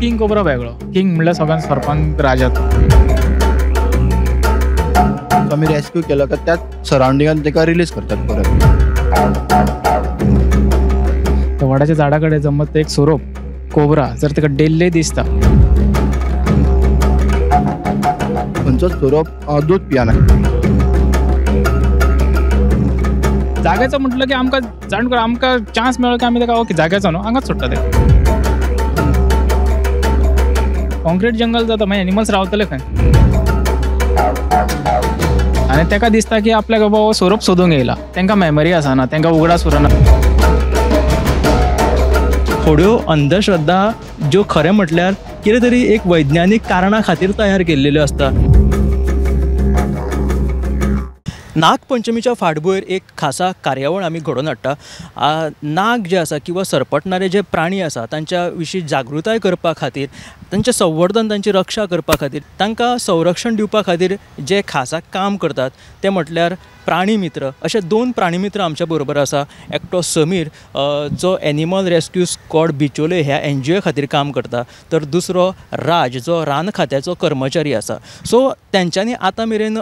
King cobra वेगळो. King म्हणल्यार सगळ्यांत सोरपांक राजा तो. आमी रेस्क्यू केलो काय त्याच सरावंडिंगान ताका रिलीज करतात परत. त्या वडाच्या झाडा कडेन जमत एक सोरोप कोब्रा जर ताका डेल्ले दिसता. खंयचोच सोरोप दूद पियना. जाग्याचो म्हटलं की आमकां जाण कर आमकां चान्स मेळ्ळो की आमी ताका ओके जाग्याचो न्हू हांगाच सोडटा ते. कॉन्क्रीट जंगल जाता मागीर एनिमल्स रावतले खंय. आनी ताका दिसता की आपल्याक बाबा हो सोरोप सोदूंक येयला. तांकां मेमरी आसना, तांकां उगडास उरना. थोड्यो अंधश्रद्धा ज्यो खरें म्हटल्यार कितें तरी एक वैज्ञानीक कारणा खातीर तयार केल्ल्यो आसता. नागपंचमीच्या फाटभूंयेर एक खासा कार्यावळ आमी घडोवन हाडटा. नाग जे आसा किंवा सरपटणारे जे प्राणी आसा तांच्या विशीं जागृताय करपा खातीर, तांचें संवर्धन, तांची रक्षा करपा खातीर, तांकां संरक्षण दिवपा खातीर जे खासा काम करतात ते म्हटल्यार प्राणी मित्र. अशे दोन प्राणी मित्र आमच्या बरोबर आसा. एकटो समीर जो एनिमल रेस्क्यू स्क्वॉड बिचोले ह्या एनजीओ खातीर काम करता, तर दुसरो राज जो रान खात्याचो कर्मचारी आसा. सो तेंच्यांनी आतां मेरेन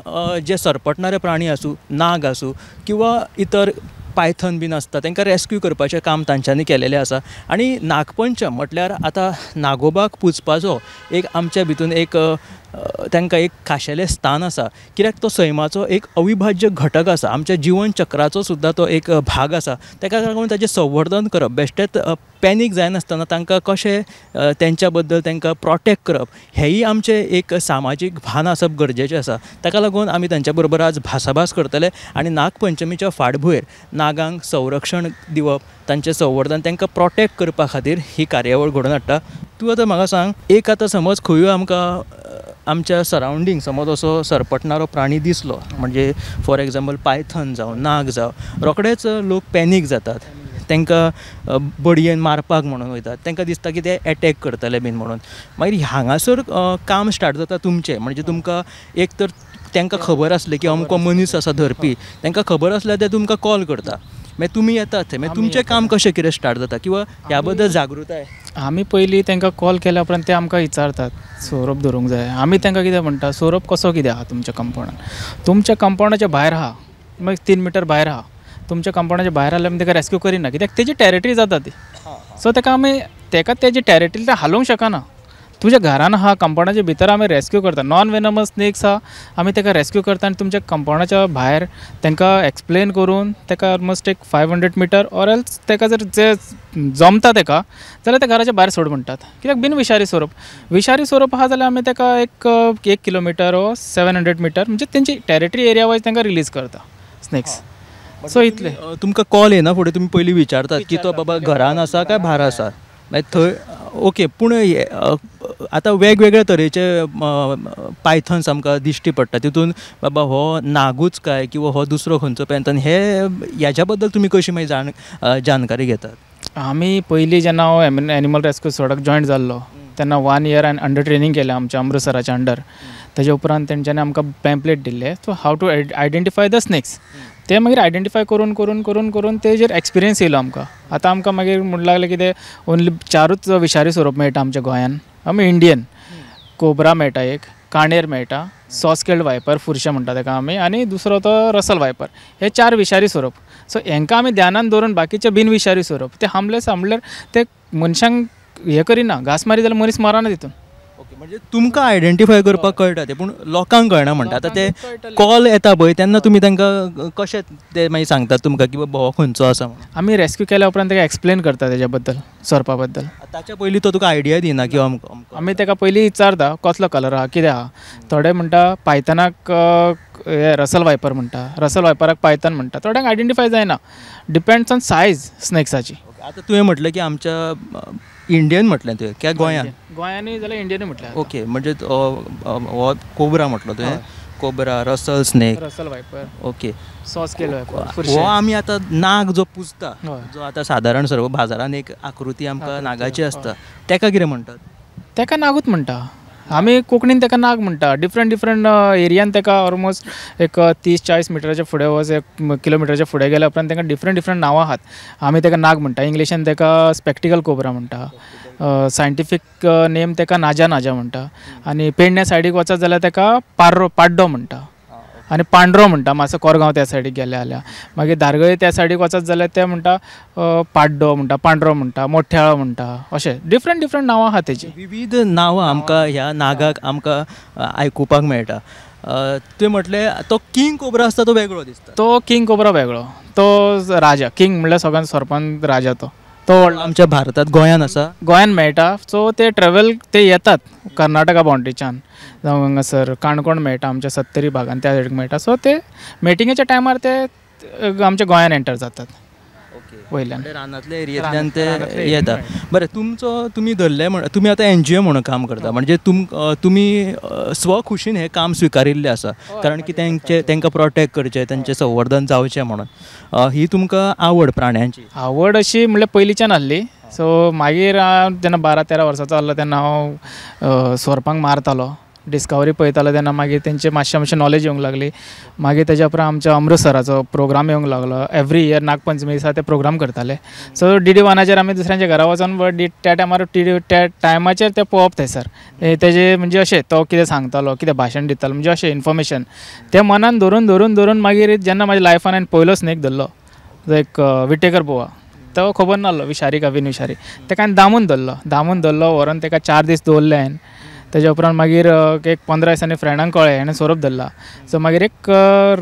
जे सरपटणारे प्राणी आसूं, नाग आसूं किंवा इतर पायथन बीन आसता तांकां रेस्क्यू करपाचें काम तांच्यांनी केलेलें आसा. आनी नागपंचम म्हटल्यार आतां नागोबाक पुजपाचो एक आमच्या भितून एक तांकां एक खाशेलें स्थान आसा, कित्याक तो सैमाचो एक अविभाज्य घटक आसा, आमच्या जिवन चक्राचो सुद्दां तो एक भाग आसा. ताका लागून ताचें संवर्धन करप, बेश्टेंच पॅनीक जायनासतना तांकां कशें तेंच्या बद्दल तांकां प्रोटेक्ट करप हेंय आमचें एक सामाजीक भान आसप गरजेचें आसा. ताका लागून आमी तांच्या बरोबर आज भासाभास करतले आनी नागपंचमीच्या फाटभूंयेर नागांक संरक्षण दिवप, तांचें संवर्धन, तांकां प्रोटेक्ट करपा खातीर ही कार्यावळ घडोवन हाडटा. तूं आतां म्हाका सांग, एक आतां समज खंयूय आमकां आमच्या सरावंडींग समज असो सरपटणारो प्राणी दिसलो, म्हणजे फॉर एग्जाम्पल पायथन जावं, नाग जावं, रोखडेच लोक पॅनीक जातात, तांकां बडयेन मारपाक म्हणून वयतात, तांकां दिसता की ते एटॅक करतले बीन म्हणून. मागीर हांगासर काम स्टार्ट जाता तुमचें, म्हणजे तुमकां एक तर तांकां खबर आसलें की अमको मनीस आसा धरपी, तांकां खबर आसल्यार ते तुमकां कॉल करता, मागीर तुमी येतात थंय, मागीर तुमचें काम कशें कितें स्टार्ट जाता किंवा ह्या बद्दल जागृताय? आमी पयलीं तांकां कॉल केल्या उपरांत ते आमकां विचारतात सोरोप धरूंक जाय. आमी तांकां कितें म्हणटा, सोरोप कसो कितें आहा तुमच्या कंपावंडान, तुमच्या कंपावंडाच्या भायर आहा, मागीर 3 मिटर भायर आहा, तुमच्या कंपावंडाच्या भायर आसल्यार आमी ताका रेस्क्यू करिना, कित्याक तेजी टेरिटरी जाता ती. सो ताका आमी ताका तेजी टेरिटरी हालोवंक शकना. तुज्या घरान आहा, कंपावंडाच्या भितर आमी रेस्क्यू करता. नॉन वेनमस स्नेक्स आहा, आमी ताका रेस्क्यू करता आनी तुमच्या कंपावंडाच्या भायर तांकां एक्सप्लेन करून ताका ऑलमोस्ट एक 500 मिटर ऑर एल्स ताका जर जे जमता ताका जाल्यार त्या घराच्या भायर सोड म्हणटात. कित्याक बिन विशारी सोरोप, विशारी सोरोप आहा जाल्यार आमी ताका एक किलोमिटर ओ 700 मिटर म्हणजे तेंची टेरिटरी एरिया वायज तांकां रिलीज करता स्नेक्स. सो इतलें. तुमकां कॉल येना फुडें तुमी पयलीं विचारतात की तो बाबा घरान आसा काय भायर आसा, मागीर थंय ओके. पूण आतां वेगवेगळे तरेचे पायथन्स आमकां दिश्टी पडटा, तितून बाबा हो नागूच काय किंवा हो दुसरो खंयचो पायथन, हे ह्याच्या बद्दल तुमी कशी मागीर जानकारी घेतात? आमी पयलीं जेन्ना हांव एनिमल रेस्क्यू स्क्वॉडाक जॉयन जाल्लो तेन्ना 1 इयर हांवें अंडर ट्रेनींग केलें आमच्या अमृतसराच्या अंडर. तेजे उपरांत तेंच्यांनी आमकां पॅम्पलेट दिल्ले, so how to identify the snakes. ते मागीर आयडेंटिफाय करून करून करून करून तेजेर एक्सपिरियन्स येयलो आमकां. आतां आमकां मागीर म्हणूंक लागले कितें ओन्ली 4च विशारी सोरोप मेळटा आमच्या गोंयान, आमी इंडियन कोब्रा मेळटा, एक काणेर मेळटा, सॉस्केल्ड वायपर फुरशें म्हणटा ताका आमी, आनी दुसरो तो रसल वायपर. हे 4 विशारी सोरोप. सो हेंकां आमी ध्यानान दवरून बाकीचे बिन विशारी सोरोप ते हार्मलेस म्हणल्यार ते मनशांक हें करिना, घांस मारी जाल्यार मनीस मरना तितून. ओके, म्हणजे तुमकां आयडेंटिफाय करपाक कळटा तें, पूण लोकांक कळना म्हणटा. आतां ते कॉल येता पळय तेन्ना तुमी तांकां कशें ते मागीर सांगतात तुमकां की बाबा हो खंयचो आसा म्हणून? आमी रेस्क्यू केल्या उपरांत ताका एक्सप्लेन करता तेज्या बद्दल, सोरपा बद्दल. ताच्या पयलीं तो तुका आयडिया दिना की अमको? आमी ताका पयलीं विचारता कसलो कलर आहा, कितें आहा. थोडे म्हणटा पायथनाक रसल वायपर म्हणटा, रसल वायपराक पायथन म्हणटा, थोड्यांक आयडेंटिफाय जायना, डिपेंड्स ऑन सायज स्नेक्साची. आतां तुवें म्हटलें की आमच्या इंडियन म्हटलें तुवें काय गोंयान? गोंयांनी जाल्यार इंडियनूय म्हटलें. ओके, म्हणजे हो कोब्रा म्हटलो तुवें, cobra, Russell snake, Russell viper, okay, saw scale viper. हो आमी आतां नाग जो पुजता, जो आतां सादारण सर्व बाजारान एक आकृती आमकां नागाची आसता, ताका कितें म्हणटात? ताका नागूच म्हणटा. आमी कोंकणीन ताका नाग म्हणटा. डिफरंट डिफरंट एरियान ताका ऑलमोस्ट एक 30-40 मिटराच्या फुडें वच, 1 किलोमिटराच्या फुडें गेल्या उपरांत तांकां डिफरंट डिफरंट नांवां आहात. आमी ताका नाग म्हणटा, इंग्लिशान ताका स्पेक्टिकल कोबरा म्हणटा, सायंटिफीक नेम ताका नाजा नाजा म्हणटा, आनी पेडण्या सायडीक वचत जाल्यार ताका पार्रो पाड्डो म्हणटा आनी पांडरो म्हणटा. मातसो कोरगांव त्या सायडीक गेले जाल्यार, मागीर धारगळे त्या सायडीक वचत जाल्यार ते म्हणटा पाड्डो म्हणटा, पांडरो म्हणटा, मोठ्याळो म्हणटा. अशें डिफरंट डिफरंट नांवां आहा तेजी. विविध नांवां आमकां ह्या नागाक आमकां आयकुपाक मेळटा. तुवें म्हटलें तो किंग कोबरा आसता तो वेगळो दिसता. तो किंग कोबरा वेगळो, तो राजा. किंग म्हणल्यार सगळ्यान सोरपान राजा तो. तो आमच्या भारतांत गोंयान आसा, गोंयान मेळटा. सो ते ट्रेवल ते येतात कर्नाटका बाउंड्रीच्यान, जावं हांगासर काणकोण मेळटा, आमच्या सत्तरी भागान त्या सायडीक मेळटा. सो ते मिटिंगेच्या टायमार ते आमच्या गोंयान एंटर जातात वयल्यान, रानांतल्या एरियेंतल्यान ते येतात. बरें, तुमचो तुमी धरले म्हण तुमी आतां एनजीओ म्हणून काम करता, म्हणजे तुमी स्वखुशीन हें काम स्विकारिल्लें आसा, कारण की तेंचे तांकां प्रोटेक्ट करचें, तेंचें संवर्धन जावचें म्हणून. ही तुमकां आवड प्राण्यांची आवड अशी म्हणल्यार पयलींच्यान आसली. सो मागीर जेन्ना 12-13 वर्सांचो आसलो तेन्ना हांव सोरपांक मारतालो, डिस्कवरी पळयतालो तेन्ना मागीर तेंचे मातशें मातशें नॉलेज येवंक लागली. मागीर तेज्या उपरांत आमच्या अमृतसराचो प्रोग्राम येवंक लागलो. एवरी इयर नागपंचमी दिसा ते प्रोग्राम करताले. सो DD 1 आमी दुसऱ्यांच्या घरा वचोन बट त्या टायमार त्या टायमाचेर ते पळोवप थंयसर तेजे म्हणजे अशें तो कितें सांगतालो, कितें भाशण दितालो, म्हणजे अशें इन्फॉर्मेशन ते मनान धरून धरून धरून मागीर जेन्ना म्हाज्या लायफान हांवें पयलो स्नेक धरलो, जो एक विटेकर बोवा, तो खबर नासलो विशारी काय बिनविशारी, तेका हांवें दामून धरलो. दामून धरलो व्हरोन तेका 4 दीस दवरले हांवें. तेज्या उपरांत मागीर एक 15 दिसांनी फ्रेंडांक कळ्ळें हाणें सोरोप धरला. सो मागीर एक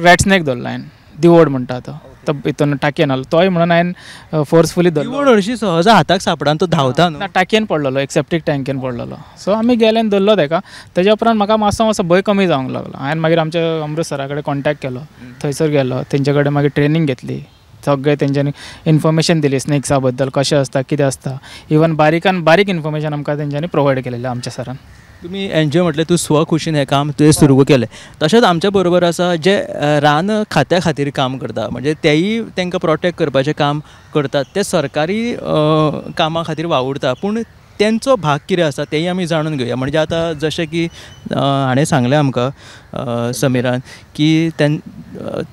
रॅट स्नेक धरलो हांवें, दिवड म्हणटा तो, तो हितून टाकयेन आसलो, तोय म्हणून हांवें फोर्सफुली धरलो. दिवड हरशीं सहज हाताक सापडना, तो धांवता ना, टाकयेन पडलेलो, एक सेप्टीक टँकेन पडलेलो. सो आमी गेले आनी धरलो तेका. तेज्या उपरांत म्हाका मातसो मातसो भंय कमी जावंक लागलो. हांवें मागीर आमच्या अमृतसरा कडेन कॉन्टेक्ट केलो, थंयसर गेलो, तेंचे कडेन मागीर ट्रेनींग घेतली, सगळें तेंच्यांनी इन्फॉर्मेशन दिली स्नेक्सा बद्दल कशें आसता कितें आसता, इवन बारीकान बारीक इन्फॉर्मेशन आमकां तेंच्यांनी प्रोवायड केलेलें आमच्या सरान. तुमी एनजीओ म्हटलें तूं स्वखुशीन हें काम तुवें सुरू केलें. तशेंच आमच्या बरोबर आसा जे रान खात्या खातीर काम करता, म्हणजे तेयी तांकां प्रोटेक्ट करपाचें काम करतात, ते सरकारी कामा खातीर वावुरता, पूण तेंचो भाग कितें आसा तेंय आमी जाणून घेवया. म्हणजे आतां जशें की हाणें सांगलें आमकां समीरान की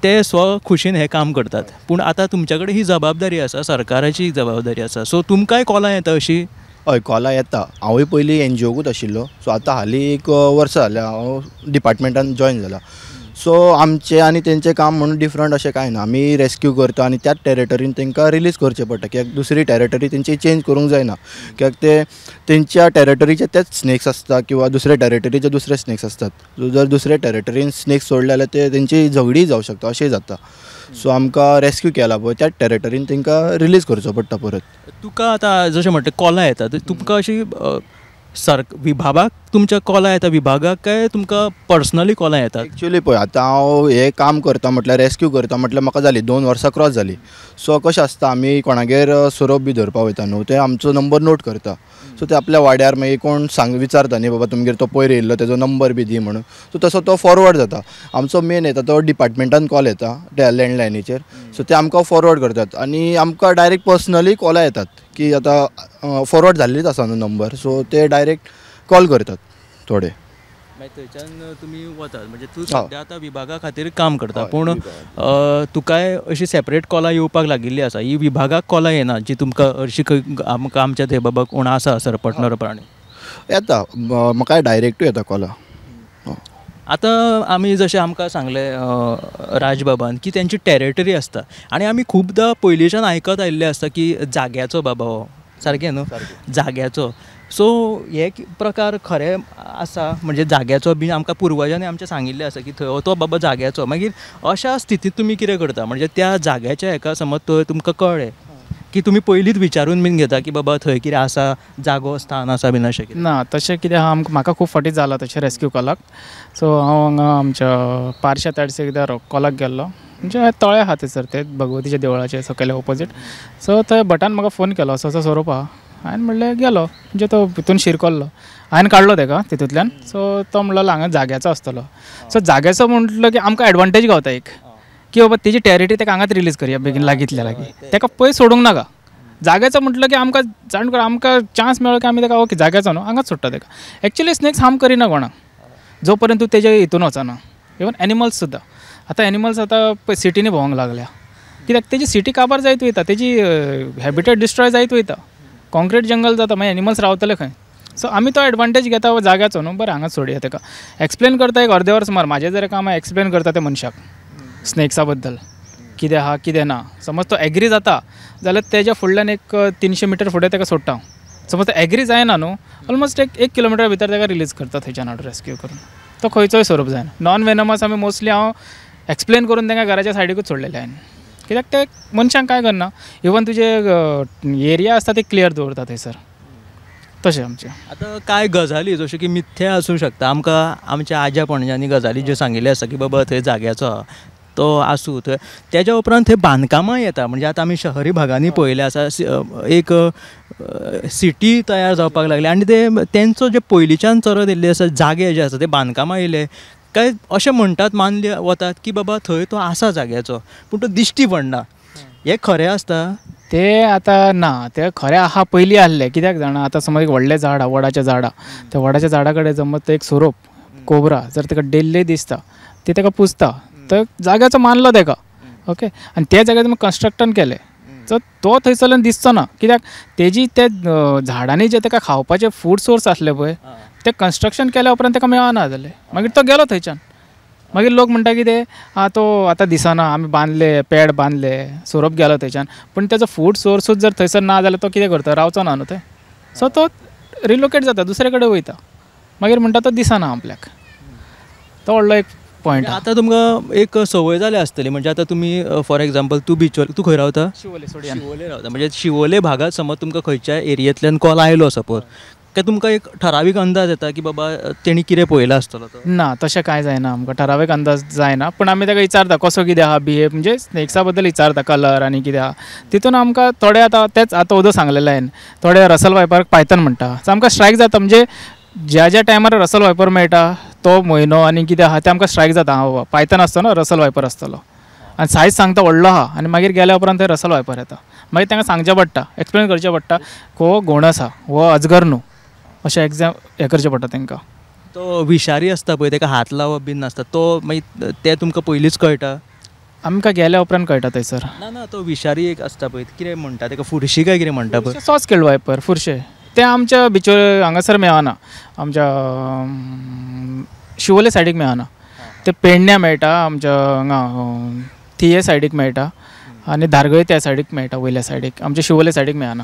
ते स्वखुशीन हें काम करतात, पूण आतां तुमच्या कडेन ही जबाबदारी आसा, सरकाराची जबाबदारी आसा. सो तुमकांय कॉलां येता अशी? हय, कॉलां येता. हांवूय पयलीं एनजीओकूच आशिल्लो. सो आतां हालीं 1 वर्स जालें हांव डिपार्टमेंटान जॉयन जाला. सो आमचें आनी तेंचें काम म्हणून डिफरंट अशें कांय ना. आमी रेस्क्यू करता आनी त्याच टेरेटरीन तांकां रिलीज करचें पडटा, कित्याक दुसरी टेरेटरी तेंची चेंज करूंक जायना, कित्याक ते तेंच्या टेरेटरीचे तेच स्नेक्स आसता किंवा दुसरे टेरेटरीचे दुसरे स्नेक्स आसतात. सो जर दुसरे टेरेटरीन स्नेक्स सोडले जाल्यार ते तेंची झगडीय जावं शकता, अशें जाता. सो आमकां रेस्क्यू केला पळय त्याच टेरेटरीन तांकां रिलीज करचो पडटा परत. तुका आतां जशें म्हणटा कॉलां येता, तुमकां अशी विभागाक तुमच्या कॉलां येता, विभागाक काय तुमकां पर्सनली कॉलां येतात? एक्चुअली पळय आतां हांव हें काम करता म्हटल्यार रेस्क्यू करता म्हटल्यार म्हाका जाली 2 वर्सां क्रॉस जाली. सो कशें आसता, आमी कोणागेर सोरोप बी धरपाक वयता न्हू, ते आमचो नंबर नोट करता. सो ते आपल्या वाड्यार मागीर कोण सांग विचारता न्ही, बाबा तुमगेर तो पयर येयल्लो तेजो नंबर बी दी म्हणून. सो तसो तो फॉरवर्ड जाता. आमचो मेन येता तो डिपार्टमेंटान कॉल येता त्या लँडलायनीचेर. सो ते आमकां फॉरवर्ड करतात आनी आमकां डायरेक्ट पर्सनली कॉलां येतात की आतां फॉरवर्ड जाल्लीच आसा न्हू नंबर. सो ते डायरेक्ट कॉल करतात थोडे. मागीर थंयच्यान तुमी वतात. म्हणजे तूं सद्या आतां विभागा खातीर काम करता, पूण तुकाय अशी सेपरेट कॉलां येवपाक लागिल्ली आसा. ही विभागाक कॉलां येना जी तुमकां हरशीं खंय आमकां आमच्या थंय बाबा कोण आसा सरपटणारो प्राणी येता, म्हाका डायरेक्टूय येता कॉलां. आतां आमी जशें आमकां सांगलें राजबाबान की तेंची टेरेटरी आसता, आनी आमी खुबदां पयलींच्यान आयकत आयिल्लें आसता की जाग्याचो बाबा हो, सारकें न्हू, जाग्याचो. सो हे प्रकार खरें आसा, म्हणजे जाग्याचो बी आमकां पुर्वजांनी आमचें सांगिल्लें आसा की थंय तो बाबा जाग्याचो. मागीर अशा स्थितींत तुमी कितें करता? म्हणजे त्या जाग्याच्या हेका समज थंय तुमकां कळ्ळें की तुमी पयलींच विचारून बीन घेता की बाबा थंय कितें आसा, जागो स्थान आसा बीन अशें कितें? ना, तशें कितें आहा, म्हाका खूब फावटी जालां तशें रेस्क्यू कॉलाक. सो हांव हांगा आमच्या पारशा ताडसे एकदां कॉलाक गेल्लो, म्हणजे तळे आहा थंयसर ते भगवतीच्या देवळाचे सकयले ओपोजीट. सो थंय भटान म्हाका फोन केलो, असो असो सोरोप आहा. हांवें म्हणलें गेलो, म्हणजे तो भितून शिरकल्लो, हांवें काडलो तेका तितूंतल्यान. सो तो म्हणलो हांगा जाग्याचो आसतलो. सो जाग्याचो म्हटलो की आमकां एडवांटेज गावता एक, की बाबा तेजी टेरिटरी तेका हांगाच रिलीज करया बेगीन, लागींतल्या लागीं, तेका पयस सोडूंक नाका. जाग्याचो म्हटलं की आमकां जाण करून आमकां चान्स मेळ्ळो की आमी ताका ओके जाग्याचो न्हू हांगाच सोडटा ताका. एक्चुली स्नेक्स हार्म करिना कोणाक जो पर्यंत तूं तेजे हितून वचना. इवन एनिमल्स सुद्दां आतां एनिमल्स आतां पळय सिटीनी भोंवंक लागल्या कित्याक तेजी सिटी काबार जायत वयता, तेजी हॅबिटेट डिस्ट्रॉय जायत वयता, कॉन्क्रीट जंगल जाता, मागीर एनिमल्स रावतले खंय. सो आमी तो एडवांटेज घेता जाग्याचो न्हू बरें हांगाच सोडया ताका. एक्सप्लेन करता एक अर्दे वर सुमार म्हाजें जर काम एक्सप्लेन करता त्या मनशाक स्नेक्सा बद्दल कितें आहा कितें ना. समज तो एग्री जाता जाल्यार तेज्या फुडल्यान एक 300 मिटर फुडें ताका सोडटा हांव. समज तो एग्री जायना न्हू ऑलमोस्ट एक किलोमिटर भितर ताका रिलीज करता थंयच्यान हाडून रेस्क्यू करून. तो खंयचोय सोरोप जायना. नॉन वेनमस आमी मोस्टली हांव एक्सप्लेन करून तांकां घराच्या सायडीकूच सोडलेलें हांवें कित्याक ते मनशांक कांय करना. इवन तुजे एरिया आसता ते क्लियर दवरता थंयसर. तशें आमचें आतां कांय गजाली जश्यो की मिथ्या आसूं शकता. आमकां आमच्या आज्या पणज्यांनी गजाली ज्यो सांगिल्ल्यो आसा की बाबा थंय जाग्याचो तो आसूं थंय, तेज्या उपरांत थंय बांदकामां येता. म्हणजे आतां आमी शहरी भागांनी पळयलें आसा एक सिटी तयार जावपाक लागली आनी ते तेंचो जे पयलींच्यान चलत येयल्ले आसा जागे जे आसा ते बांदकामां येयले काय अशें म्हणटात, मानले वतात की बाबा थंय तो आसा जाग्याचो पूण तो दिश्टी पडना. हें खरें आसता ते आतां ना, ते खरें आहा पयलीं आहलें. कित्याक जाणा आतां समज एक व्हडलें झाड आहा, वडाचें झाड आहा, त्या वडाच्या झाडा कडेन समज एक सोरोप कोबरा जर ताका डेल्ले दिसता ती ताका पुजता तर जाग्याचो मानलो ताका ओके. आनी त्या जाग्यार तुमी कन्स्ट्रक्टन केलें सो तो थंयसरल्यान दिसचो ना कित्याक तेजी ते झाडांनी जे ताका खावपाचे फूड सोर्स आसले पळय ते कन्स्ट्रक्शन केल्या उपरांत ताका मेळना जालें, मागीर तो गेलो थंयच्यान. मागीर लोक म्हणटा कितें आं तो आतां दिसना, आमी बांदले पेड बांदले सोरोप गेलो थंयच्यान, पूण तेजो फूड सोर्सूच जर थंयसर ना जाल्यार तो कितें करता, रावचो ना न्हू थंय. सो तो रिलोकेट जाता दुसरे कडेन वयता, मागीर म्हणटा तो दिसना आपल्याक. तो व्हडलो एक पॉयंट. आतां तुमकां एक संवय जाल्या आसतली, म्हणजे आतां तुमी फॉर एग्जाम्पल तूं बिचोले, तूं खंय रावता? शिवोले. शिवोले रावता, म्हणजे शिवोले भागांत समज तुमकां खंयच्या एरियेंतल्यान कॉल आयलो सपोज काय तुमकां एक ठरावीक अंदाज येता की बाबा तेणी कितें पळयलां आसतलो तो? ना तशें कांय जायना, आमकां ठरावीक अंदाज जायना, पूण आमी ताका विचारता कसो कितें आहा बिहेव, म्हणजे स्नेक्सा बद्दल विचारता कलर आनी कितें आहा. तितून आमकां थोडे आतां तेच आतां ओदो सांगलेलें हांवें, थोडे रसल वायपराक पायथन म्हणटा. सो आमकां स्ट्रायक जाता, म्हणजे ज्या ज्या टायमार रसल वायपर मेळटा तो म्हयनो आनी कितें आहा तें आमकां स्ट्रायक जाता. हां बाबा पायथन आसतो न्हू रसल वायपर आसतलो आनी सायज सांगता व्हडलो आहा आनी मागीर गेल्या उपरांत थंय रसल वायपर येता. मागीर तांकां सांगचें पडटा, एक्सप्लेन करचें पडटा हो घोणस आहा, हो अजगर न्हू, अशें एग्जाम हें करचें पडटा तांकां. तो विशारी आसता पळय ताका हात लावप बीन नासता, तो मागीर तें तुमकां पयलींच कळटा? आमकां गेल्या उपरांत कळटा थंयसर. ना ना तो विशारी एक आसता पळय कितें म्हणटा ताका, फुरशी काय कितें म्हणटा पळय? सॉस केल्ड वायपर फुरशे ते आमच्या बिचोले हांगासर मेळना, आमच्या शिवोले सायडीक मेळना, ते पेडण्या मेळटा, आमच्या हांगा थिये सायडीक मेळटा आनी धारगळे त्या सायडीक मेळटा, वयल्या सायडीक. आमच्या शिवोले सायडीक मेळना,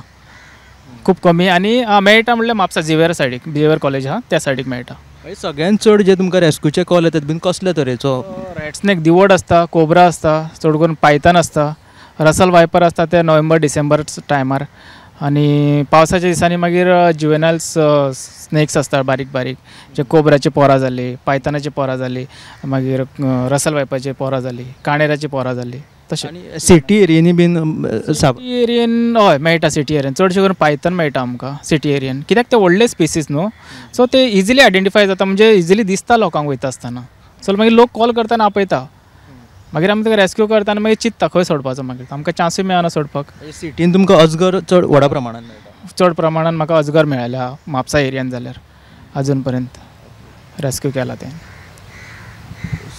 खूब कमी. आनी मेळटा म्हणल्यार म्हापसा झेवियर सायडीक, झेवियर कॉलेज आहा त्या सायडीक मेळटा. सगळ्यांत चड जे तुमकां रेस्क्यूचे कॉल येतात बीन कसले तरेचो? रॅट स्नेक दिवड आसता, कोबरा आसता, चड करून पायथन आसता, रसल वायपर आसता ते नोव्हेंबर डिसेंबर टायमार, आनी पावसाच्या दिसांनी मागीर जुवेनायल्स स्नेक्स आसता बारीक बारीक, जे कोबराची पोरां जाली, पायथनाची पोरां जाली, मागीर रसल वायपाची पोरां जाली, काणेराची पोरां जाली. तशें आनी सिटी एरियेनी बीन? सिटी एरियेन हय मेळटा, सिटी एरियेन चडशें करून पायथन मेळटा आमकां सिटी एरियेन, कित्याक ते व्हडले स्पेसीस न्हू, सो ते इजिली आयडेंटिफाय जाता, म्हणजे इजिली दिसता लोकांक वयता आसतना. सो मागीर लोक कॉल करता आनी आपयता, मागीर आमी ताका रेस्क्यू करता आनी मागीर चिंत्ता खंय सोडपाचो, मागीर आमकां चान्सूय मेळना सोडपाक. सिटीन तुमकां अजगर चड व्हडा प्रमाणान मेळटा? चड प्रमाणान म्हाका अजगर मेळ्ळ्या म्हापसा एरियान जाल्यार अजून पर्यंत रेस्क्यू केला तें.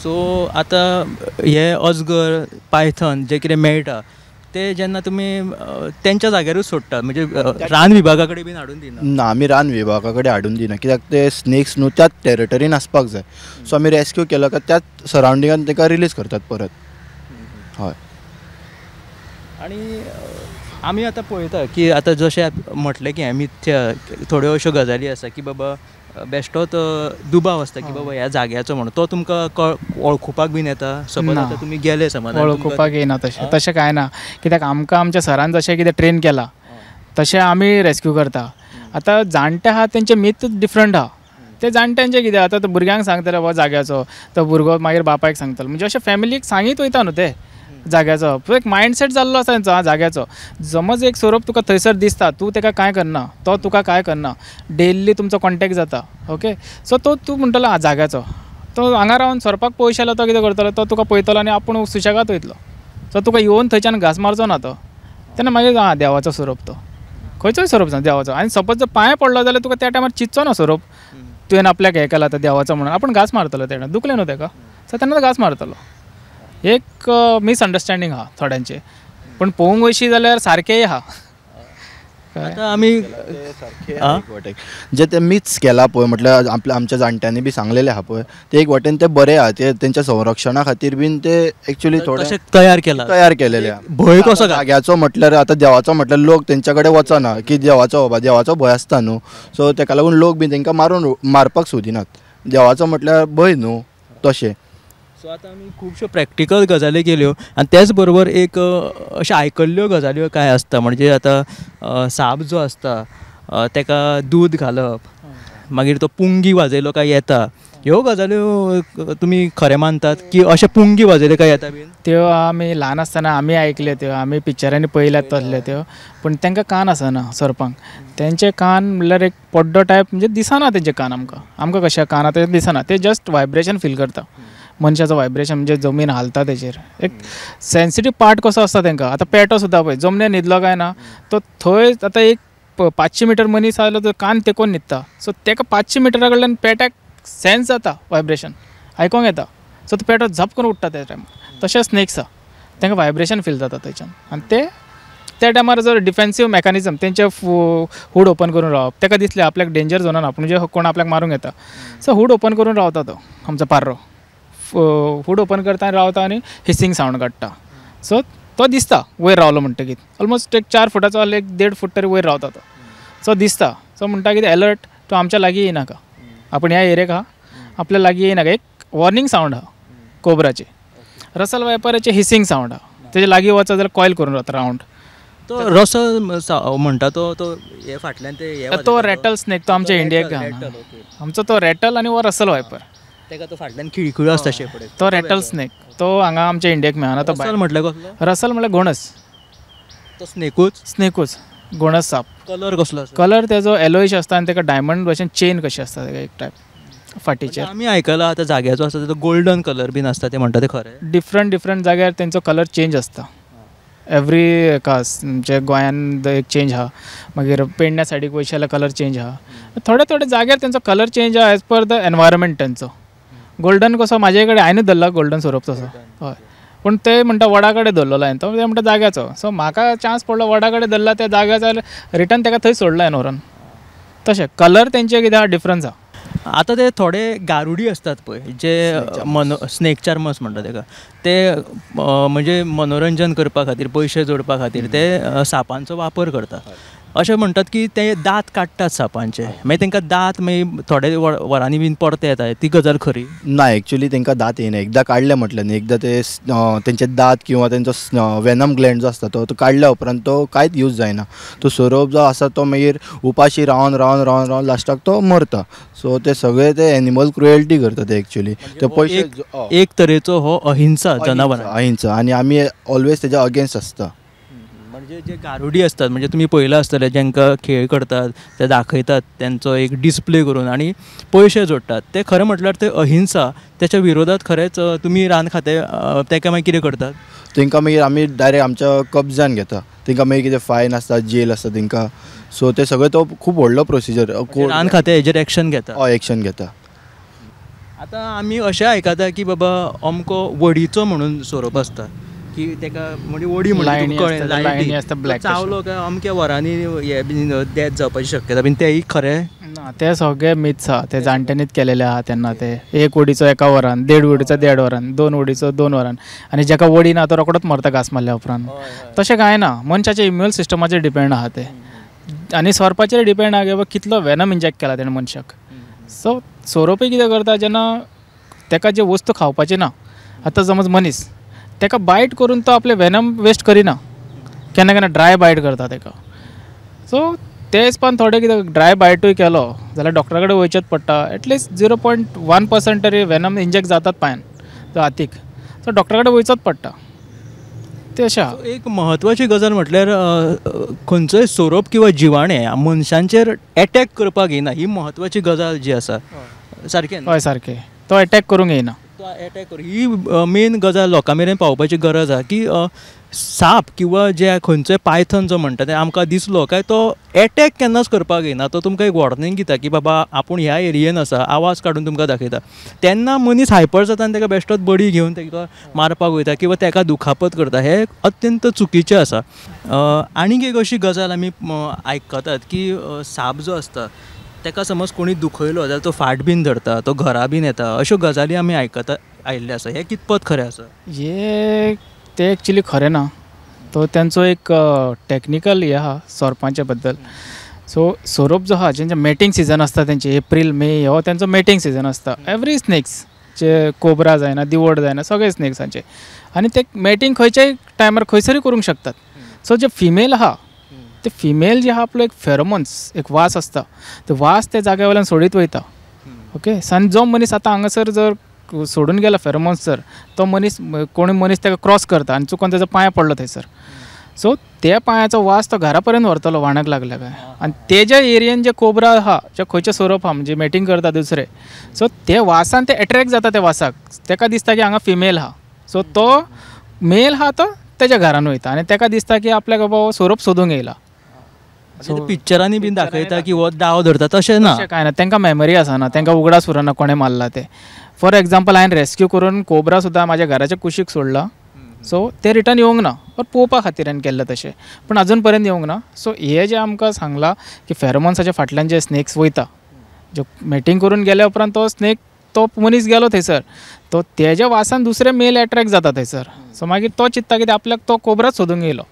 सो आतां हे अजगर पायथन जे कितें मेळटा ते जेन्ना तुमी तेंच्या जाग्यारूच सोडटा, म्हणजे रान विभागा कडेन बीन हाडून दिना? ना, आमी रान विभागा कडेन हाडून दिना, कित्याक ते स्नेक्स न्हू त्याच टेरिटरीन आसपाक जाय. सो आमी रेस्क्यू केलो काय त्याच सरावंडिंगान ताका रिलीज करतात परत. हय. आनी आमी आतां पळयता की आतां जशें म्हटलें की मिथ्या थोड्यो अश्यो गजाली आसा की बाबा बेश्टोच दुबाव आसता की बाबा ह्या जाग्याचो म्हणून, तो तुमकां वळखुपाक बीन येता? समज आतां तुमी गेले समज वळखुपाक येना तशें, तशें कांय ना, कित्याक आमकां आमच्या सरान जशें कितें ट्रेन केलां तशें आमी रेस्क्यू करता. आतां जाणटे आहा तेंचे मीत डिफरंट आहा, ते जाणट्यांचें कितें आतां तो भुरग्यांक सांगतले हो जाग्याचो, तो भुरगो मागीर बापायक सांगतलो, म्हणजे अशें फॅमिलीक सांगीत वयता न्हू ते जाग्याचो. एक मायंडसेट जाल्लो आसा तेंचो, आं जाग्याचो. समज एक सोरोप तुका थंयसर दिसता, तूं ताका कांय करना, तो तुका कांय करना, डेली तुमचो कॉन्टेक्ट जाता, ओके. सो तो तूं म्हणटलो आं जाग्याचो, तो हांगा रावन सोरपाक पयशे जाल्यार तो कितें करतलो, तो तुका पळयतलो आनी आपूण सुशेगाद वयतलो. सो तुका येवन थंयच्यान घांस मारचो ना तो, तेन्ना मागीर आं देवाचो सोरोप तो, खंयचोय सोरोप जावं देवाचो. आनी सपोज जर पांय पडलो जाल्यार तुका त्या टायमार चिंतचो ना सोरोप तुवें आपल्याक हें केलां आतां देवाचो म्हणून, आपूण घांस मारतलो तेणें, दुखलें न्हू तेका, सो तेन्ना तो घांस मारतलो. एक मिसअंडरस्टँडींग आहा थोड्यांचें, पूण पळोवंक वयशी जाल्यार सारकेंय आहा. आतां आमी जे ते मिथ्स केला पळय म्हटल्यार आपल्या आमच्या जाणट्यांनी बी सांगलेले आहा पळय, ते एक वाटेन ते बरे आहा, ते तेंच्या संरक्षणा खातीर बीन ते एक्चुअली थोडे तयार केला, तयार केलेले आहा. भंय कसो जाग्याचो म्हटल्यार आतां देवाचो म्हटल्यार लोक तेंच्या कडेन वचना की देवाचो बाबा देवाचो भंय आसता न्हू, सो तेका लागून लोक बी तेंकां मारून मारपाक सोदिनात, देवाचो म्हटल्यार भंय न्हू तशें. सो आतां आमी खुबश्यो प्रॅक्टिकल गजाली केल्यो आनी तेच बरोबर एक अशें आयकल्ल्यो गजाल्यो कांय आसता, म्हणजे आतां साप जो आसता तेका दूद घालप, मागीर तो पुंगी वाजयलो काय येता, ह्यो गजाल्यो तुमी खरें मानतात की अशें पुंगी वाजयले काय येता बीन? त्यो आमी ल्हान आसतना आमी आयकल्यो त्यो, आमी पिक्चरांनी पळयल्यात तसल्यो त्यो, पूण तांकां कान आसना सोरपांक, तेंचे कान म्हणल्यार एक पड्डो टायप, म्हणजे दिसना तेंचे कान आमकां, आमकां कशें कान आतां तें दिसना, ते जस्ट वायब्रेशन फील करता, मनशाचो वायब्रेशन म्हणजे जमीन हालता तेजेर, एक सेन्सिटीव पार्ट कसो आसता तांकां. आतां पेटो सुद्दां पळय जमनीर न्हिदलो काय ना तो थंय आतां एक 500 मिटर मनीस आयलो तर कान तेकोन न्हिदता, सो ताका 500 मिटरा कडल्यान पेट्याक सेन्स जाता, वायब्रेशन आयकोंक येता, सो तो पेटो झप करून उठ्ठा त्या टायमार. तशें स्नेक्स आहा, तांकां वायब्रेशन फील जाता थंयच्यान, आनी ते त्या टायमार जर डिफेन्सीव मॅकॅनिजम तेंचे हूड ओपन करून रावप, ताका दिसलें आपल्याक डेंजर झोनान आपूण म्हणजे कोण आपल्याक मारूंक येता, सो हूड ओपन करून रावता तो आमचो पार्रो, हूड ओपन करता आनी रावता आनी हिसींग सावंड काडटा, सो तो दिसता वयर रावलो म्हणटकीत ऑलमोस्ट एक 4 फुटाचो एक 1.5 फूट तरी वयर रावता तो, सो दिसता. सो म्हणटा कितें एलर्ट, तो आमच्या लागीं येयनाका, आपूण ह्या एरियेक आहा आपल्या लागीं येयनाका, एक वॉर्निंग सावंड आहा कोबराची. रसल वायपराचे हिसींग सावंड आहा, तेजे लागीं वचत जाल्यार कॉयल करून रावता रावंड. तो रसल म्हणटा तो तो हे फाटल्यान ते तो रॅटल स्नेक, तो आमच्या इंडियेक आहा आमचो तो रॅटल आनी हो रसल वायपर, तेका तो फाटल्यान खिळखिळो आसता शेपडे, तो रॅटल स्नेक तो हांगा आमच्या इंडियेक मेळना. तो रसल म्हटल्यार कसलो? रसल म्हळ्यार घोणस, तो स्नेकूच, स्नेकूच घोणस साप. कलर कसलो आसता? कलर तेजो येलोइश आसता आनी तेका डायमंड भशेन चेन कशी आसता तेका एक टायप फाटीचेर. आमी आयकलां आतां जाग्याचो आसता तो गोल्डन कलर बीन आसता, ते म्हणटा ते खरें? डिफरंट डिफरंट जाग्यार तेंचो कलर चेंज आसता, एवरी हेका म्हणजे गोंयान एक चेंज आहा, मागीर पेडण्या सायडीक वयशी जाल्यार कलर चेंज आहा, थोडे थोडे जाग्यार तेंचो कलर चेंज आहा एज पर the environment तेंचो. गोल्डन कसो म्हाजे कडेन हांवें धरला गोल्डन सोरोप तसो, हय, पूण ते म्हणटा वडा कडेन धरलेलो हांवें, तो ते म्हणटा जाग्याचो, सो म्हाका चान्स पडलो वडा कडेन धरला त्या जाग्याचो, रिटर्न तेका थंय सोडला हांवें व्हरोन. तशें कलर तेंचे कितें आहा डिफरन्स आहा. आतां ते थोडे गारुडी आसतात पळय जे स्नेक चार्मर्स म्हणटा तेका, ते म्हणजे मनोरंजन करपा खातीर पयशे जोडपा खातीर ते सापांचो वापर करतात. अशें म्हणटात की ते दांत काडटात सापांचे, मागीर तांकां दांत मागीर थोडे वरांनी बीन परते येता, ती गजाल खरी ना? एक्चुअली तांकां दांत येना, एकदां काडले म्हटलें न्ही, एकदां ते तेंचे दांत किंवा तेंचो वेनम ग्लँड जो आसता तो काडल्या उपरांत तो कांयच यूज जायना, तो सोरोप जो आसा तो मागीर उपाशी रावन रावन रावन रावन लास्टाक तो मरता. सो ते सगळे ते एनिमल क्रुएल्टी करता ते एक्चुअली, ते पयशे एक तरेचो हो अहिंसा, जनावरां अहिंसा, आनी आमी ऑलवेज तेज्या अगेन्स्ट आसता. म्हणजे जे गारुडी असतात म्हणजे तुमी पळयलां आसतलें जांकां खेळ करतात ते दाखयतात तेंचो एक डिस्प्ले करून आनी पयशे जोडटात, ते खरें म्हटल्यार ते अहिंसा, त्याच्या विरोधात खरेंच तुमी रान खातें तेका मागीर कितें करतात? तांकां मागीर आमी डायरेक्ट आमच्या कब्जान घेता, तांकां मागीर कितें फायन आसता, जेल आसता तांकां, सो ते सगळें तो खूब व्हडलो प्रोसिजर. रान खातें हेजेर एक्शन घेता? हय, एक्शन घेता. आतां आमी अशें आयकता की बाबा अमको वडीचो म्हणून सोरोप आसता की तेका म्हणजे वडी म्हणून चावलो काय अमक्या वरांनी हे बीन डेथ जावपाची शक्यता बीन, तेय खरें ना? ते सगळे मिथ्स आहा, ते जाणट्यांनीच केलेले आहा तेन्ना. ते एक वडीचो एका वरान, 1.5 वडीचो 1.5 वरान, 2 वडीचो 2 वरान, आनी जेका वडी ना तो रोकडोच मरता घांस मारल्या उपरांत. तशें कांय ना, मनशाच्या इम्यून सिस्टमाचेर डिपेंड आहा ते, आनी सोरपाचेर डिपेंड आहा की बाबा कितलो वेनम इंजेक्ट केला तेणें मनशाक. सो सोरोपय कितें करता जेन्ना तेका जे वस्तू खावपाची ना, आतां समज मनीस तेका बायट करून तो आपले वेनम वेस्ट करिना, केन्ना केन्ना ड्राय बायट करता तेका. सो ते हिसपान थोडे कितें ड्राय बायटूय केलो जाल्यार डॉक्टरा कडेन वयचेंच पडटा, एटलिस्ट 0.1% तरी वेनम इंजेक्ट जातात पांयान हातीक, सो डॉक्टरा कडेन वयचोच पडटा. ते अशें आहा. एक म्हत्वाची गजाल म्हटल्यार खंयचोय सोरोप किंवा जिवाणें मनशांचेर एटॅक करपाक येना, ही म्हत्वाची गजाल जी आसा. सारकें? हय सारकें, तो एटॅक करूंक येना. तो एटॅक करू. ही मेन गजाल लोकां मेरेन पावोवपाची गरज आसा की साप किंवा जे खंयचोय पायथन जो म्हणटा ते आमकां दिसलो काय तो एटॅक केन्नाच करपाक येना, तो तुमकां एक वॉर्निंग दिता की बाबा आपूण ह्या एरियेन आसा, आवाज काडून तुमकां दाखयता. तेन्ना मनीस हायपर जाता आनी ताका बेश्टोच बडी घेवन ताका मारपाक वयता किंवा ताका दुखापत करता, हें अत्यंत चुकीचें आसा. आनीक एक अशी गजाल आमी आयकतात की साप जो आसता ताका समज कोणी दुखयलो जाल्यार तो फाट बीन धरता, तो घरा बीन येता, अश्यो गजाली आमी आयकता आयिल्ले आसा. हें कितपत खरें आसा? हे ते एक्चुली खरें ना, तो तेंचो एक टॅक्निकल हे आहा सोरपांच्या बद्दल. सो सोरोप जो आहा जेंचे मेटींग सिजन आसता तेंचे एप्रील मे हो तेंचो मेटींग सिजन आसता. एवरी स्नेक्स जे कोबरा जायना, दिवड जायना, सगळे स्नेक्सांचे, आनी ते मेटींग खंयच्याय टायमार खंयसरूय करूंक शकतात. सो जे फिमेल आहा ते फिमेल जे आहा आपलो एक फेरोमोन्स एक वास आसता, ते वास त्या जाग्या वयल्यान सोडीत वयता. ओके, आनी जो मनीस आतां हांगासर जर सोडून गेला फेरोमोन्स जर तो मनीस कोणी मनीस ताका क्रॉस करता आनी चुकोन ताजो पांय पडलो थंयसर, सो त्या पांयाचो वास तो घरा पर्यंत व्हरतलो वाणाक लागल्या काय. आनी तेज्या एरियेन जे कोबरा आहा, जे खंयचे सोरोप आहा म्हणजे मेटींग करता दुसरे, सो ते वासान ते एट्रेक्ट जाता त्या वासाक, ताका दिसता की हांगा फिमेल आहा, सो तो मेल आहा तो तेज्या घरान वयता आनी ताका दिसता की आपल्याक बाबा हो सोरोप सोदूंक येयला. सो पिक्चरांनी बीन दाखयता की हो दाव धरता, तशें ना, तशें कांय ना, तांकां मेमरी आसना, तांकां उगडास उरना कोणें मारला तें. फॉर एग्जाम्पल हांवें रेस्क्यू करून कोबरा सुद्दां म्हाज्या घराच्या कुशीक सोडला, सो ते रिटर्न येवंक ना, पर पळोवपा खातीर हांवें केल्लें तशें, पूण अजून पर्यंत येवंक ना. सो हें जें आमकां सांगलां की फेरोमोन्साच्या फाटल्यान जे स्नेक्स वयता, जे मेटींग करून गेल्या उपरांत तो स्नेक तो मनीस गेलो थंयसर, तो तेज्या वासान दुसरे मेल एट्रेक्ट जाता थंयसर, सो मागीर तो चिंत्ता की आपल्याक तो कोबराच सोदूंक येयलो.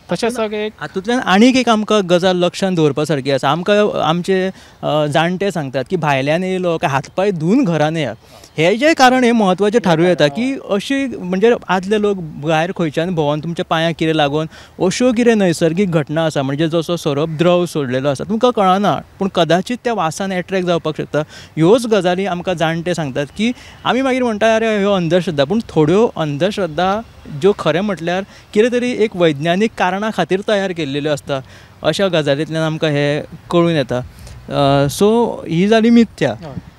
तशें सगळें हातूंतल्यान आनीक एक आमकां गजाल लक्षांत दवरपा सारकी आसा. आमकां आमचे जाणटे सांगतात की भायल्यान येयलो काय हातपांय धुवन घरान येयात. हें जें कारण हें म्हत्वाचें थारूं येता की अशी म्हणजे आदले लोक भायर खंयच्यान भोंवन तुमच्या पांयांक कितें लागून अश्यो कितें नैसर्गीक घटना आसा, म्हणजे जसो सोरोप द्रव सोडलेलो आसा तुमकां कळना, पूण कदाचीत त्या वासान एट्रेक्ट जावपाक शकता. ह्योच गजाली आमकां जाणटे सांगतात की आमी मागीर म्हणटा अरे ह्यो अंधश्रद्धा, पूण थोड्यो अंधश्रद्धा ज्यो खरें म्हटल्यार कितें तरी एक वैज्ञानीक कारणा खातीर तयार केल्ल्यो आसता, अशा गजालींतल्यान आमकां हें कळून येता. सो ही जाली मिथ्या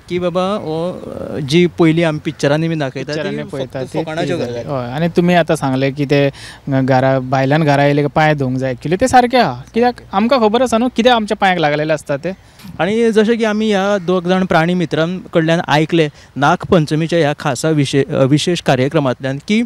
की बाबा हो जी पयलीं आमी पिक्चरांनी बी दाखयता ती फकाणाच्यो गजाली. हय, आनी तुमी आतां सांगलें की ते घरा भायल्यान घरा येयले पांय धुवंक जाय, एक्चुली ते सारकें आहा, कित्याक आमकां खबर आसा न्हू कित्याक आमच्या पांयाक लागलेले आसता ते. आनी जशें की आमी ह्या दोग जाण प्राणी मित्रां कडल्यान आयकलें नागपंचमीच्या ह्या खासा विशेश कार्यक्रमांतल्यान की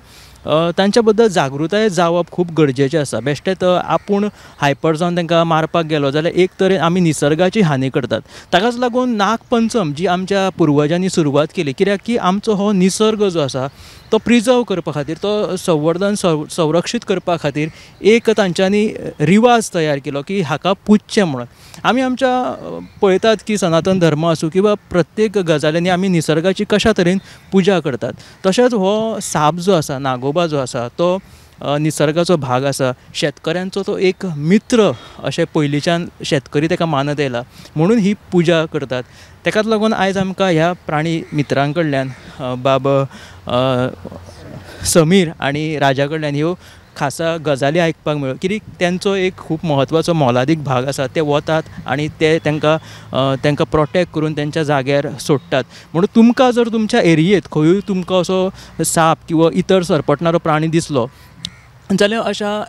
तांच्या बद्दल जागृताय जावप खूब गरजेचें आसा. बेश्टेंच आपूण हायपर जावन तांकां मारपाक गेलो जाल्यार एक तरेन आमी निसर्गाची हानी करतात. ताकाच लागून नागपंचम जी आमच्या पुर्वजांनी सुरवात केली, कित्याक की आमचो हो निसर्ग जो आसा तो प्रिजर्व करपा खातीर, तो संवर्धन संरक्षीत करपा खातीर एक तांच्यांनी रिवाज तयार केलो की हाका पुजचें म्हणून. आमी आमच्या पळयतात की सनातन धर्म आसूं किंवा प्रत्येक गजालींनी आमी निसर्गाची कशा तरेन पुजा करतात. तशेंच हो साप जो आसा, नागोबा जो आसा, तो निसर्गाचो भाग आसा, शेतकऱ्यांचो तो एक मित्र अशें पयलींच्यान शेतकरी ताका मानत आयला म्हणून ही पुजा करतात. ताकाच लागून आयज आमकां ह्या प्राणी मित्रां कडल्यान बाब समीर आनी राजा कडल्यान ह्यो खासा गजाली आयकपाक मेळ्ळ्यो कित्याक तेंचो एक खूब म्हत्वाचो मोलादीक भाग आसा. ते वतात आनी ते तांकां प्रोटेक्ट करून तेंच्या जाग्यार सोडटात. म्हणून तुमकां जर तुमच्या एरियेंत खंयूय तुमकां असो साप किंवा इतर सरपटणारो प्राणी दिसलो जाल्यार अशा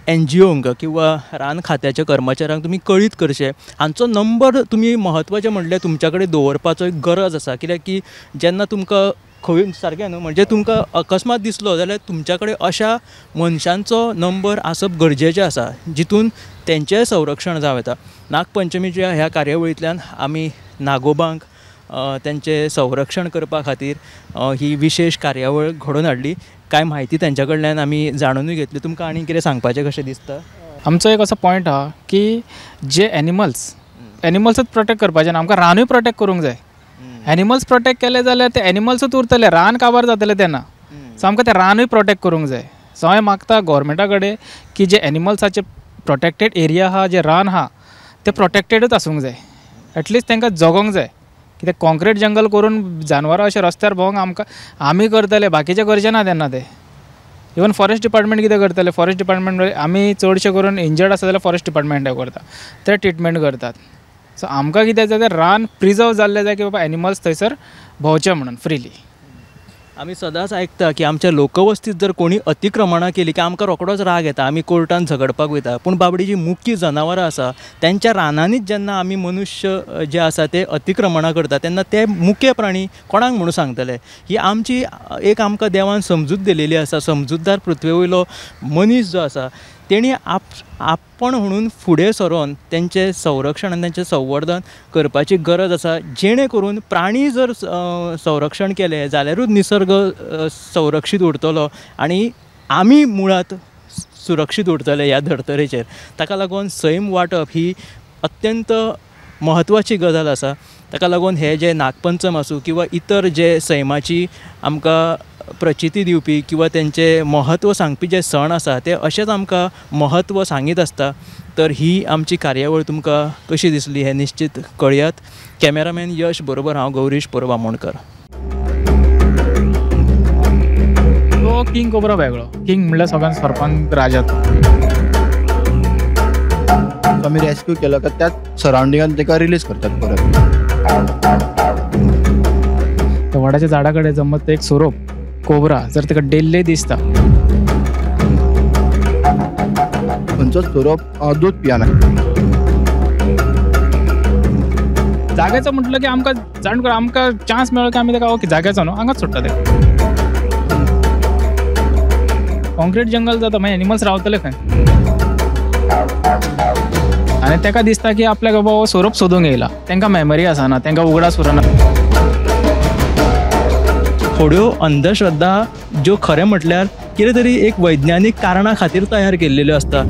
एनजीओंक किंवा रान खात्याच्या कर्मचाऱ्यांक तुमी कळीत करचें. हांचो नंबर तुमी म्हत्वाचें म्हणल्यार तुमच्या कडेन दवरपाचो एक गरज आसा, कित्याक की जेन्ना तुमकां खंय सारकें न्हू म्हणजे तुमकां अकस्मात दिसलो जाल्यार तुमच्या कडेन अशा मनशांचो नंबर आसप गरजेचें आसा जितून तेंचेंय संरक्षण जावं येता. नागपंचमीच्या ह्या कार्यावळींतल्यान आमी नागोबांक तेंचें संरक्षण करपा खातीर ही विशेश कार्यावळ घडोवन हाडली. कांय म्हायती तेंच्या कडल्यान आमी जाणूनय घेतली. तुमकां आनी कितें सांगपाचें कशें दिसता? आमचो एक असो पॉयंट आहा की जे एनिमल्सूच प्रोटेक्ट करपाचें ना, आमकां रानूय प्रोटेक्ट करूंक जाय. एनिमल्स प्रोटेक्ट केले जाल्यार ते एनिमल्सूच उरतले, रान काबार जातलें तेन्ना. सो आमकां तें रानूय प्रोटेक्ट करूंक जाय. सो हांवें मागता गोवोरमेंटा कडेन की जे एनिमल्साचे प्रोटेक्टेड एरिया आहा, जे रान आहा, ते प्रोटेक्टेडूच आसूंक जाय. एटलिस्ट तांकां जगोंक जाय. कित्याक कॉन्क्रीट जंगल करून जानवरां अशें रस्त्यार भोंवंक आमकां आमी करतले, बाकीचे करचे ना तेन्ना ते. इवन फॉरेस्ट डिपार्टमेंट कितें करतले, फॉरेस्ट डिपार्टमेंट आमी चडशे करून इंजर्ड आसा जाल्यार फॉरेस्ट डिपार्टमेंट करता, ते ट्रिटमेंट करतात. सो आमकां कितें जाय, रान प्रिजर्व जाल्लें जाय की बाबा एनिमल्स थंयसर भोंवचे म्हणून फ्रिली. आमी सदांच आयकता की आमच्या लोकवस्तीत जर कोणी अतिक्रमणां केली की आमकां रोखडोच राग येता, आमी कोर्टान झगडपाक वयता. पूण बाबडी जी मुकी जनावरां आसा तेंच्या रानांनीच जेन्ना आमी मनुष्य जे आसा ते अतिक्रमणां करता तेन्ना ते मुके प्राणी कोणाक म्हणून सांगतले? ही आमची एक आमकां देवान समजूत दिलेली आसा. समजूतदार पृथ्वे वयलो मनीस जो आसा तेणी आपण म्हणून फुडें सरोन तेंचें संरक्षण आनी तेंचें संवर्धन करपाची गरज आसा, जेणे करून प्राणी जर संरक्षण केलें जाल्यारूच निसर्ग संरक्षीत उरतलो आनी आमी मुळांत सुरक्षीत उरतले ह्या धर्तरेचेर. ताका लागून सैम वांटप ही अत्यंत म्हत्वाची गजाल आसा. ताका लागून हे जे नागपंचम आसूं किंवा इतर जे सैमाची आमकां प्रचिती दिवपी किंवा तेंचें म्हत्व सांगपी जे सण आसा ते अशेंच आमकां म्हत्व सांगीत आसता. तर ही आमची कार्यावळ तुमकां कशी दिसली हें निश्चित कळयात. कॅमेरामॅन यश बरोबर हांव गौरीश परब आमोणकर. तो किंग कोब्रा वेगळो, किंग म्हणल्यार सगळ्यांत सोरपांक राजा. आमी रेस्क्यू केलो काय त्याच सरावंडिंगान ताका रिलीज करतात परत. वडाच्या झाडा कडेन जमत एक सोरोप कोब्रा जर ताका डेल्ले दिसता. खंयचोच सोरोप दूद पियना. जाग्याचो म्हटलं की आमकां जाण करून आमकां चान्स मेळ्ळो की आमी ताका ओके जाग्याचो न्हू हांगाच सोडटा ते. कॉन्क्रीट जंगल जाता मागीर एनिमल्स रावतले खंय? आनी ताका दिसता की आपल्याक बाबा हो सोरोप सोदूंक येयला. तांकां मेमरी आसना, तांकां उगडास उरना. थोड्यो अंधश्रद्धा ज्यो खरें म्हटल्यार कितें तरी एक वैज्ञानीक कारणा खातीर तयार केल्ल्यो आसता.